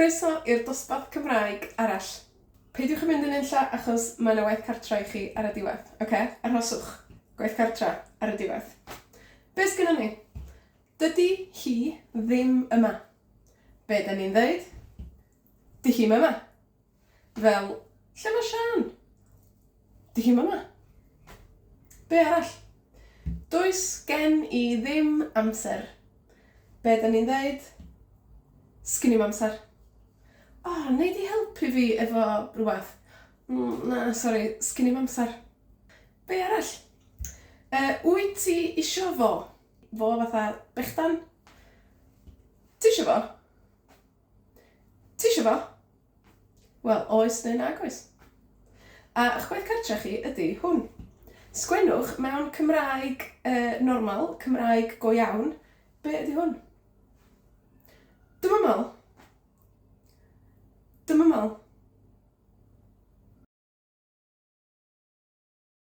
Croeso i'r dosbarth Cymraeg arall. Peidiwch â mynd yn unlla achos mae 'na waith cartra i chi ar y diwedd, oce? Arhoswch. Gwaith cartra ar y diwedd. Be' sgynnon ni? Dydi hi ddim yma. Be' 'dan ni'n ddeud? 'Di hi'm yma. Fel, lle ma' Siân? 'Di hi'm yma. Be' arall? Does gen i ddim amser. Be' 'dan ni'n ddeud? Sgin i'm amsar. O, nei di helpu fi efo rwbath? Mm, na, sori, sgin i'm amsar. Be' arall? Yy, wyt ti isio fo? Fo fatha bechdan? Ti isio fo? Ti isio fo? Wel, oes neu nag oes. A 'ych gwaith cartra chi ydi hwn. Sgwennwch mewn Cymraeg yy normal, Cymraeg go iawn, be' ydi hwn? Dwi'm yn me'wl.